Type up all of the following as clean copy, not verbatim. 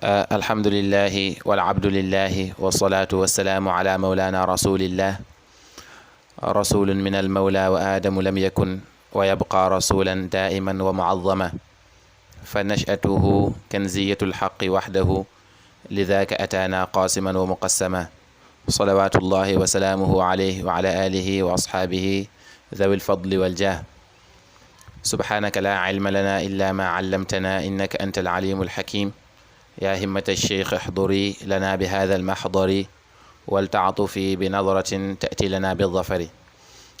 الحمد لله والعبد لله والصلاة والسلام على مولانا رسول الله رسول من المولى وآدم لم يكن ويبقى رسولا دائما ومعظما فنشأته كنزية الحق وحده لذاك أتانا قاسما ومقسما صلوات الله وسلامه عليه وعلى آله وأصحابه ذوي الفضل والجاه سبحانك لا علم لنا إلا ما علمتنا إنك أنت العليم الحكيم يا همة الشيخ احضري لنا بهذا المحضر ولتعطفي بنظرة تأتي لنا بالظفر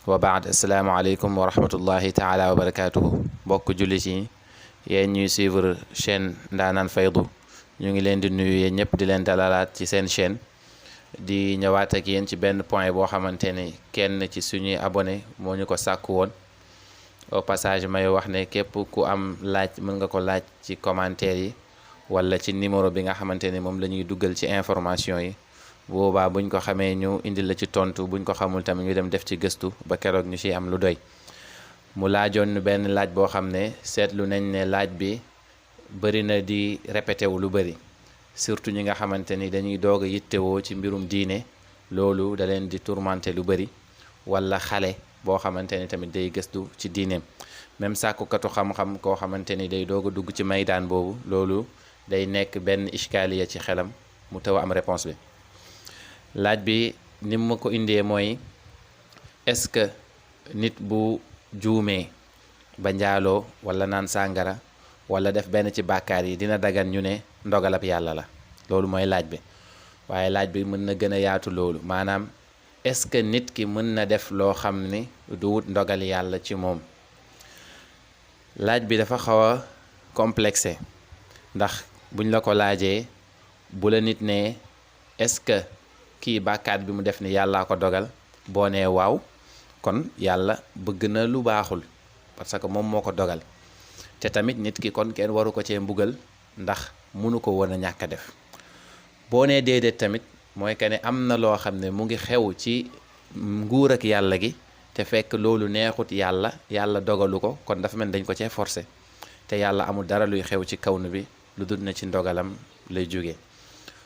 وبعد السلام عليكم ورحمة الله تعالى وبركاته bokk jullit yi yéen ñuy suivre chaîne Ndaanaan Faydu ñu ngi leen di nuyu yéen ñëpp di leen dalalaat ci seen chaîne di ñëwaat ak yéen ci benn point boo xamante ne kenn ci suñuy abonné moo ñu ko sàkku woon au passage may wax ne képp ku am laaj mën nga ko laaj ci commentaire yi wala ci numéro bi nga xamante ne moom la ñuy duggal ci information yi boobaa buñ ko xamee ñu indi la ci tontu buñ ko xamul tamit ñu dem def ci gëstu ba keroog ñu ciy am lu doy mu laajoon ñu benn laaj boo xam ne seetlu nañ ne laaj bi bëri na di répété wu lu bëri surtout ñi nga xamante ni dañuy doog a yittewoo ci mbirum diine loolu da leen di tourmenté lu bëri wala xale boo xamante ni tamit day gëstu ci diineem même sàkkukatu xam-xam koo xamante ni day doog a dugg ci maydaan boobu loolu day nekk benn ishkaaliya ci xelam mu taw am réponse bi laaj bi ni ma ko indee mooy est-ce que nit bu juumee ba njaaloo wala naan sàngara wala def benn ci bàkkaar yi dina dagan ñu ne ndogalab yàlla la loolu mooy laaj bi waaye laaj bi mën na gën a yaatu loolu maanaam est-ce que nit ki mën na def loo xam ni du wut ndogal yàlla ci moom laaj bi dafa xaw a complexé ndax buñ la ko laajee bu la nit ne est-ce que kii bàkkaat bi mu def ni yàllaa ko dogal boo nee waaw kon yàlla bëgg na lu baaxul parce que moom moo ko dogal te tamit nit ki kon kenn waru ko cee mbugal ndax mënu ko woon a ñàkk a def boo nee déedéet tamit mooy que ne am na loo xam ne mu ngi xew ci nguur ak yàlla gi te fekk loolu neexut yàlla dogalu ko kon dafa mel dañ ko cee forcé te yàlla amul dara luy xew ci kawnu bi lu dul na ci ndogalam lay jóge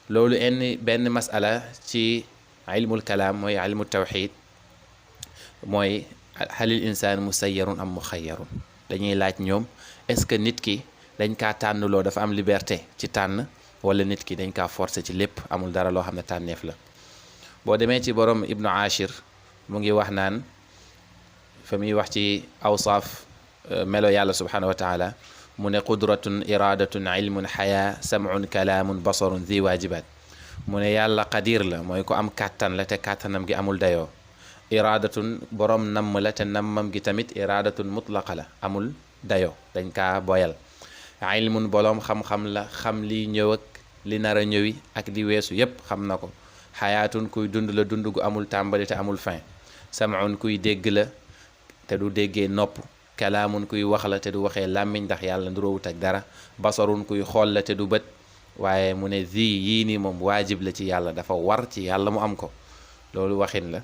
loolu benn masala ci ilmul kalaam mooy ilmu tawxid mooy halil insaan musayyarun am muxayyarun dañuy laaj ñoom est-ce que nit ki dañ kaa tànnloo dafa am liberté ci tànn wala nit ki dañ kaa forcé ci lépp amul dara loo xam ne tànneef la boo demee ci borom ibnu ashir mu ngi wax naan fa muy wax ci awsaaf melo yàlla subhanahu wa taala mu ne qudratun iradatun ilmun xayaa sam'un kalaamun basarun zi waajibaat mu ne yàlla qadir la mooy ko am kàttan la te kàttanam gi amul dayoo iradatun borom namm la te nammam gi tamit iradatun mutlaqa la amul dayoo dañ kaa boyal ilmun boroom xam-xam la xam liy ñëw ak li nar a ñëwi ak li weesu yépp xam na ko xayaatun kuy dund la dund gu amul tàmbali te amul fin sam'un kuy dégg la te du déggee nopp kalaamun kuy wax la te du waxee làmmiñ ndax yàlla nduroowut ak dara basarun kuy xool la te du bët waaye mu ne zi yii nii moom waajib la ci yàlla dafa war ci yàlla mu am ko loolu waxin la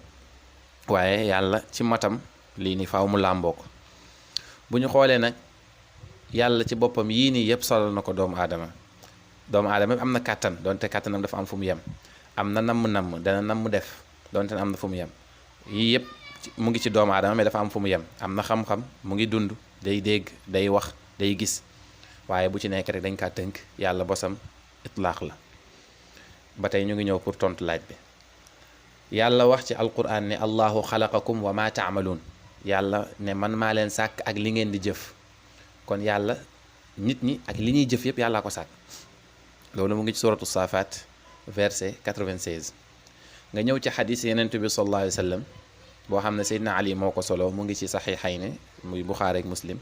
waaye yàlla ci matam lii ni faaw mu làmboo ko bu ñu xoolee nag yàlla ci boppam yii nii yëpp solal na ko doomu aadama am na kàttan donte kàttanam dafa am fu mu yem am na namm dana namm def donte am na fu mu yem yii yëpp mu ngi ci doomu aadama mais dafa am fu mu yem am na xam-xam mu ngi dund day dégg day wax day gis waaye bu ci nekk rek dañ kaa tënk yàlla bosam itlaax la ba tey ñu ngi ñëw pour tontu laaj bi yàlla wax ci alquran ne allahu xalaqakum wa ma taamaluun yàlla ne man maa leen sàkk ak li ngeen di jëf kon yàlla nit ñi ak li ñuy jëf yëpp yàllaa ko sàkk loolu mu ngi ci suratu saafaat verset 96 nga ñëw ci xadis yenent bi sallallahu alayhi wa sallam boo xam ne Seydina Ali moo ko solo mu ngi ci saxiixayni muy Buxaari ak Muslim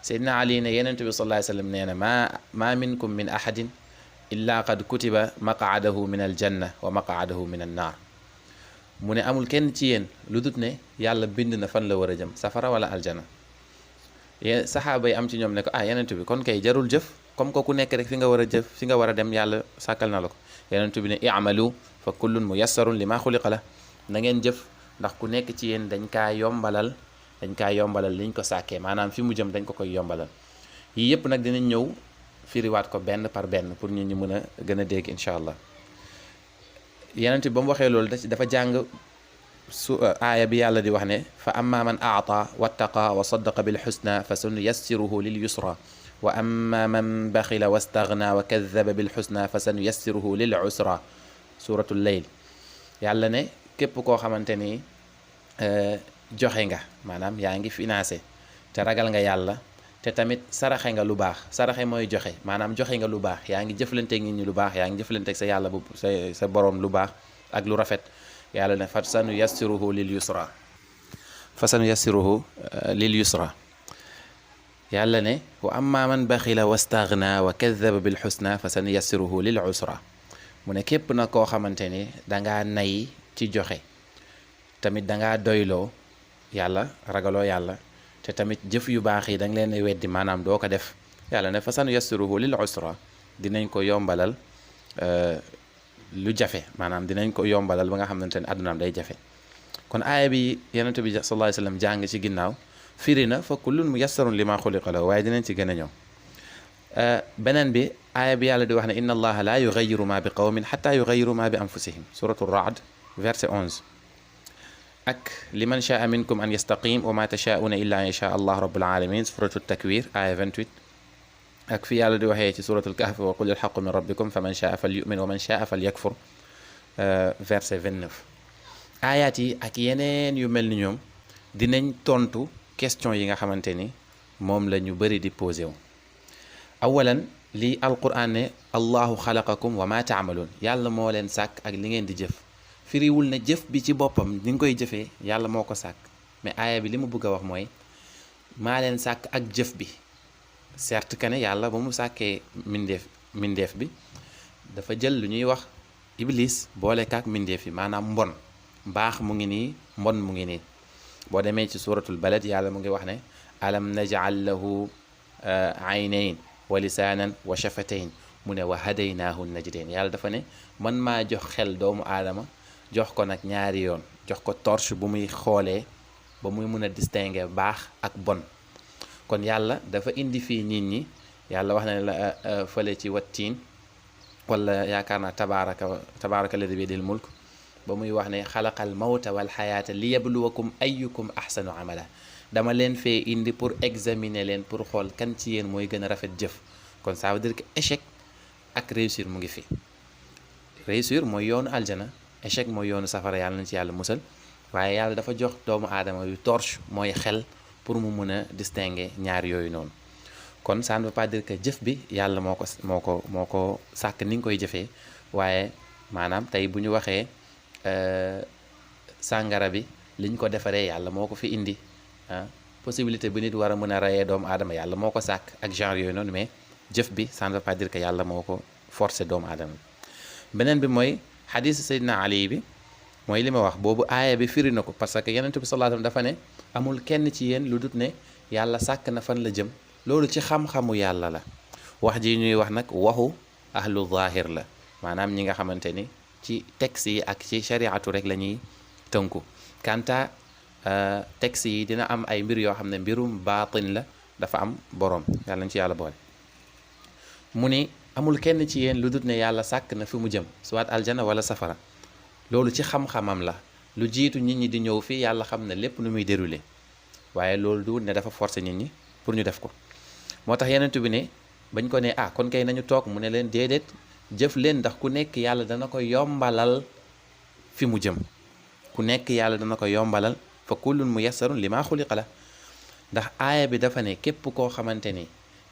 Seydina Ali ne yenent bi sallallahu alayhi wa sallam nee na ma minkum min ahadin illa qad kutiba maqaadahu min aljanna wa maqaadahu min annaar mu ne amul kenn ci yéen lu dut ne yàlla bind na fan la war a jëm safara wala aljana saxaaba yi am ci ñoom ne ko yenent bi kon kay jarul jëf comme que ku nekk rek fi nga war a jëf fi nga war a dem yàlla sàkkal na la ko yenent bi ne i'malu fa kullun muyassarun lima xuliqa la na ngeen jëf ndax ku nekk ci yéen dañ kaa yombalal liñ ko sàkkee maanaam fi mu jëm dañ ko koy yombalal yii yëpp nag dinañ ñëw firiwaat ko benn par benn pour ñu mën a gën a dégg incha allah. Yonent bi ba mu waxee loolu dafa jàng aaya bi yàlla di wax ne fa amma man aata wattaqa wa saddaqa bil husna fa sanuyassiruhu lil yusra wa amma man baxila wastaghna wa kadhaba bil husna fa sanuyassiruhu lil usra. Suratul Layl. yàlla ne képp koo xamante ni joxe nga maanaam yaa ngi financé te ragal nga yàlla te tamit saraxe nga lu baax. saraxe mooy joxe, maanaam joxe nga lu baax, yaa ngi jëflanteeg nit ñi lu baax, yaa ngi jëflanteeg sa yàlla bu sa borom lu baax ak lu rafet. yàlla ne fa sanuyassiruhu lil yusra. fa sanuyassiruhu lil yusra. yàlla ne wa amma man baxila wastaghna wa kadhaba bil husna fa sanuyassiruhu lil usra. mu ne képp na koo xamante ni dangaa nay ci joxe, tamit dangaa doyloo yàlla, ragaloo yàlla, te tamit jëf yu baax yi danga leen weddi, maanaam doo ko def. yàlla ne fa sanuyassiruhu lil usra. dinañ ko yombalal lu jafe, maanaam dinañ ko yombalal ba nga xamante ne addunaam day jafe. kon aaya bi yonent bi sallallahu alayhi wa sallam jàng ci ginnaaw firi na fa kullun muyassarun lima xuliqa lahu, waaye dinañ ci gën a ñëw. beneen bi aaya bi yàlla di wax ne inna allaha la yughayyiru ma bi qawmin hatta yughayyiru ma bi anfusihim. suratu Ra'd verset 11. ak liman shaa minkum an yastaqim wa ma tashaa'una illa an yasha allah rabbul alamin. suratu Takwir aaya 28. ak fi yàlla di waxee ci suratul Kahf wa qul alhaqqu min rabbikum faman shaa falyu'min wa man shaa falyakfur. verset 29. aayaat yi ak yeneen yu mel ni ñoom dinañ tontu question yi nga xamante ni moom la ñu bëri di posé wu. awalan lii alquran ne allahu xalaqakum wa ma taamaluun. yàlla moo leen sàkk ak li ngeen di jëf. firiwul ne jëf bi ci boppam ni nga koy jëfee yàlla moo ko sàkk, mais aaya bi li mu bëgg a wax mooy maa leen sàkk ak jëf bi. certes que ne yàlla ba mu sàkkee mindeef bi dafa jël lu ñuy wax iblis boole kaak mindeef yi, maanaam mbon. mbaax mu ngi nii, mbon mu ngi nii. boo demee ci suratul balad yàlla mu ngi wax ne alam naj'al lahu aynayn wa lisaanan wa shafatayn. mu ne wa hadaynaahu najdayn. yàlla dafa ne man maa jox xel doomu aadama, jox ko nag ñaari yoon, jox ko torche bu muy xoolee ba muy mun a distinguer baax ak bon. kon yàlla dafa indi fii nit ñi, yàlla wax na ne la fële ci wattiin wala yaakaar naa tabaaraka lladi biyadihil mulk ba muy wax ne xalaqal mawta wal xayaata li yabluwakum ayyukum ahsanu amala. dama leen fee indi pour examiner leen, pour xool kan ci yéen mooy gën a rafet jëf. kon ça veut dire que échec ak réussir mu ngi fi. réussir mooy yoonu aljana, échec mooy yoonu safara, yàlla nañ ci yàlla musal. waaye yàlla dafa jox doomu aadama yu torche mooy xel pour mu mun a distinguer ñaar yooyu noonu. kon ça ne veut pas dire que jëf bi yàlla moo ko sàkk ni nga koy jëfee, waaye maanaam tey bu ñu waxee sàngara bi liñ ko defaree yàlla moo ko fi indi. possibilité bu nit war a mën a reyee doomu aadama yàlla moo ko sàkk ak genre yooyu noonu, mais jëf bi ça ne veut pas dire que yàlla moo ko forcé doomu aadama bi. beneen bi mooy xadis Seydina Ali bi, mooy li ma wax boobu aaya bi firi na ko, parce que yonent bi sallallahu alayhi wasallam dafa ne amul kenn ci yéen lu dut ne yàlla sàkk na fan la jëm. loolu ci xam-xamu yàlla la. wax ji ñuy wax nag waxu ahlu zahir la, maanaam ñi nga xamante ni ci texte yi ak ci shariatu rek la ñuy tënku. kanta texte yi dina am ay mbir yoo xam ne mbirum baatin la, dafa am borom, yàlla nañ ci yàlla boole. mu ni amul kenn ci yéen lu dut ne yàlla sàkk na fi mu jëm, soit aljana wala safara. loolu ci xam-xamam la, lu jiitu nit ñi di ñëw fii yàlla xam ne lépp nu muy déroulé, waaye loolu du ne dafa forcer nit ñi pour ñu def ko. moo tax yeneen bi ne bañ ko ne kon kay nañu toog, mu ne leen déedéet, jëf leen ndax ku nekk yàlla dana ko yombalal fi mu jëm. ku nekk yàlla dana ko yombalal, fa kullun muyassarun lima xuliqa la. ndax aaya bi dafa ne képp koo xamante ni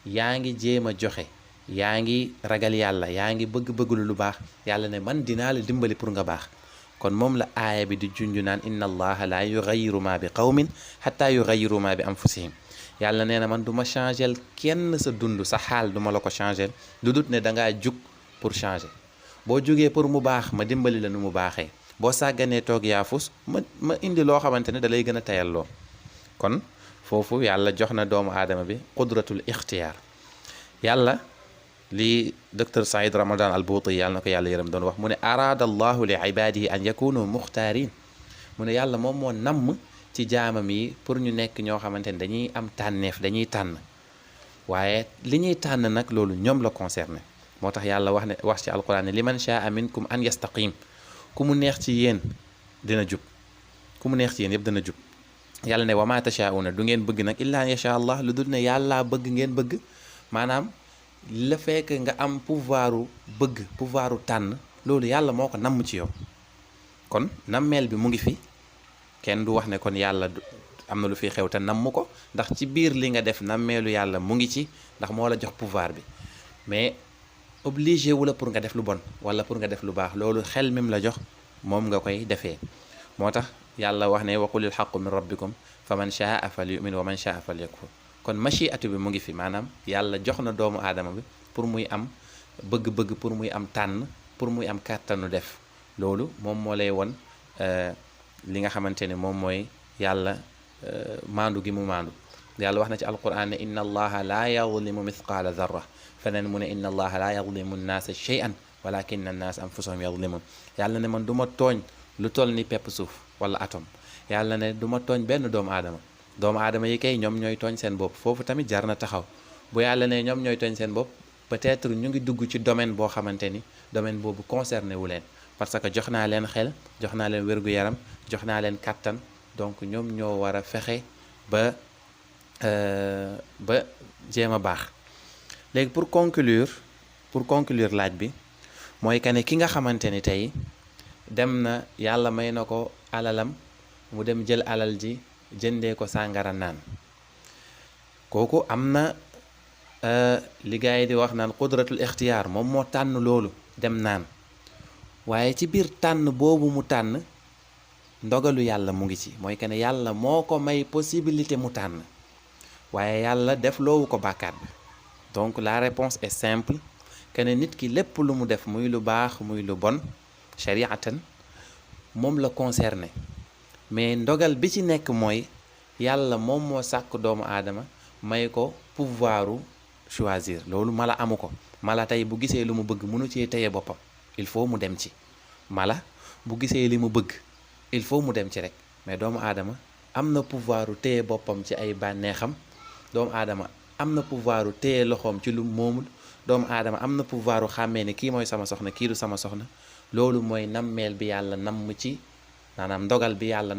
yaa ngi jéem a joxe, yaa ngi ragal yàlla, yaa ngi bëgg-bëgglu lu baax, yàlla ne man dinaa la dimbali pour nga baax. kon moom la aaya bi di junju naan inna allaha la yughayyiru ma bi qawmin hatta yughayyiru ma bi anfusihim. yàlla nee na man du ma changel kenn sa dund, sa xaal du ma la ko changel, lu dut ne dangaa jug pour changer. boo jugee pour mu baax ma dimbali la nu mu baaxee, boo sàgganee toog yaafus ma indi loo xamante ne da lay gën a tayalloo. kon foofu yàlla jox na doomu aadama bi qudratul ixtiyaar. yàlla li docteur Saïd Ramadan al-Bouti yàlla na ko yàlla yërëm doon wax, mu ne araada allahu li ibadihi an yakunu muxtaarin. mu ne yàlla moom moo namm ci jaamam yi pour ñu nekk ñoo xamante ne dañuy am tànneef, dañuy tànn. waaye li ñuy tànn nag loolu ñoom la concerné moo tax yàlla wax ci alquran ne liman shaa minkum an yastaqim ku mu neex ci yéen dina jub ku mu neex ci yéen yëpp dina jub yàlla ne wa ma tashaa'una du ngeen bëgg nag illa an yasha allah lu dul ne yàllaa bëgg ngeen bëgg maanaam la fekk nga am pouvoiru bëgg pouvoiru tànn loolu yàlla moo ko namm ci yow kon nammeel bi mu ngi fi kenn du wax ne kon yàlla am na lu fi xew te namm ko ndax ci biir li nga def nammeelu yàlla mu ngi ci ndax moo la jox pouvoir bi mais obligé wu la pour nga def lu bon wala pour nga def lu baax loolu xel mim la jox moom nga koy defee moo tax yàlla wax ne wa qulil haqqu min rabbikum fa man shaa falyu'min wa man shaa falyakfur kon machiatu bi mu ngi fi maanaam yàlla jox na doomu aadama bi pour muy am bëgg-bëgg pour muy am tànn pour muy am kàttanu def loolu moom moo lay won li nga xamante ne moom mooy yàlla maandu gi mu maandu yàlla wax na ci alquran ne inna allaha laa yazlimu mithqaala zarra feneen mu ne inna allaha laa yazlimu nnaasa shay'an walakinna annaasa anfusahum yazlimun yàlla ne man du ma tooñ lu toll ni pepp suuf wala atome yàlla ne du ma tooñ benn doomu aadama yi kay ñoom ñooy tooñ seen bopp foofu tamit jar na taxaw bu yàlla ne ñoom ñooy tooñ seen bopp peut-être ñu ngi dugg ci domaine boo xamante ni domaine boobu concerné wu leen parce que jox naa leen xel jox naa leen wér-gu-yaram jox naa leen kàttan donc ñoom ñoo war a fexe ba jéem a baax léegi pour conclure laaj bi mooy que ne ki nga xamante ni tey dem na yàlla may na ko alalam mu dem jël alal ji jëndee ko sàngara naan kooku am na li gars yi di wax naan qudratul ixtiyaar moom moo tànn loolu dem naan waaye ci biir tànn boobu mu tànn ndogalu yàlla mu ngi ci mooy que ne yàlla moo ko may possibilité mu tànn waaye yàlla def loowu ko bàkkaat bi donc la réponse est simple que ne nit ki lépp lu mu def muy lu baax muy lu bon shariatan moom la concerné mais ndogal bi ci nekk mooy yàlla moom moo sàkk doomu aadama may ko pouvoiru choisir loolu mala amu ko mala tey bu gisee lu mu bëgg mënu cee téye boppam il faut mu dem ci mala bu gisee li mu bëgg il faut mu dem ci rek mais doomu aadama am na pouvoiru téye boppam ci ay bànneexam doomu aadama am na pouvoiru téye loxoom ci lu moomul doomu aadama am na pouvoiru xàmmee ne kii mooy sama soxna kii du sama soxna loolu mooy nammeel bi yàlla namm ci maanaam ndogal bi yàlla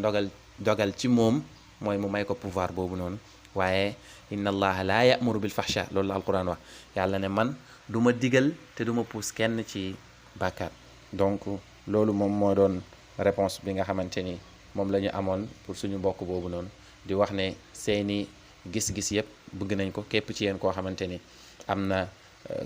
dogal ci moom mooy mu may ko pouvoir boobu noonu waaye inna allaha laa ya'muru bil fahsha loolu la alquran wax yàlla ne man du ma digal te du ma puus kenn ci bàkkaat donc loolu moom moo doon réponse bi nga xamante ni moom la ñu amoon pour suñu mbokk boobu noonu di wax ne seeni gis-gis yëpp bëgg nañ ko képp ci yéen koo xamante ni am na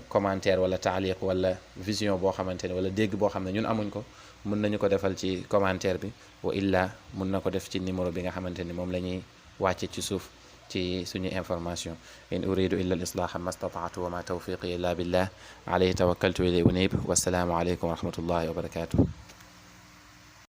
commentaire wala taaliq wala vision boo xamante ni wala dégg boo xam ne ñun amuñ ko mën nañu ko defal ci commentaire bi wa illa mën na ko def ci numéro bi nga xamante ni moom la ñuy wàcce ci suuf ci suñu information in uridu illa al islaha ma stata'tu wa ma tawfiqi illa billah alayhi tawakkaltu wa ilayhi unib wassalaamu alaykum wa rahmatullahi wa barakatuh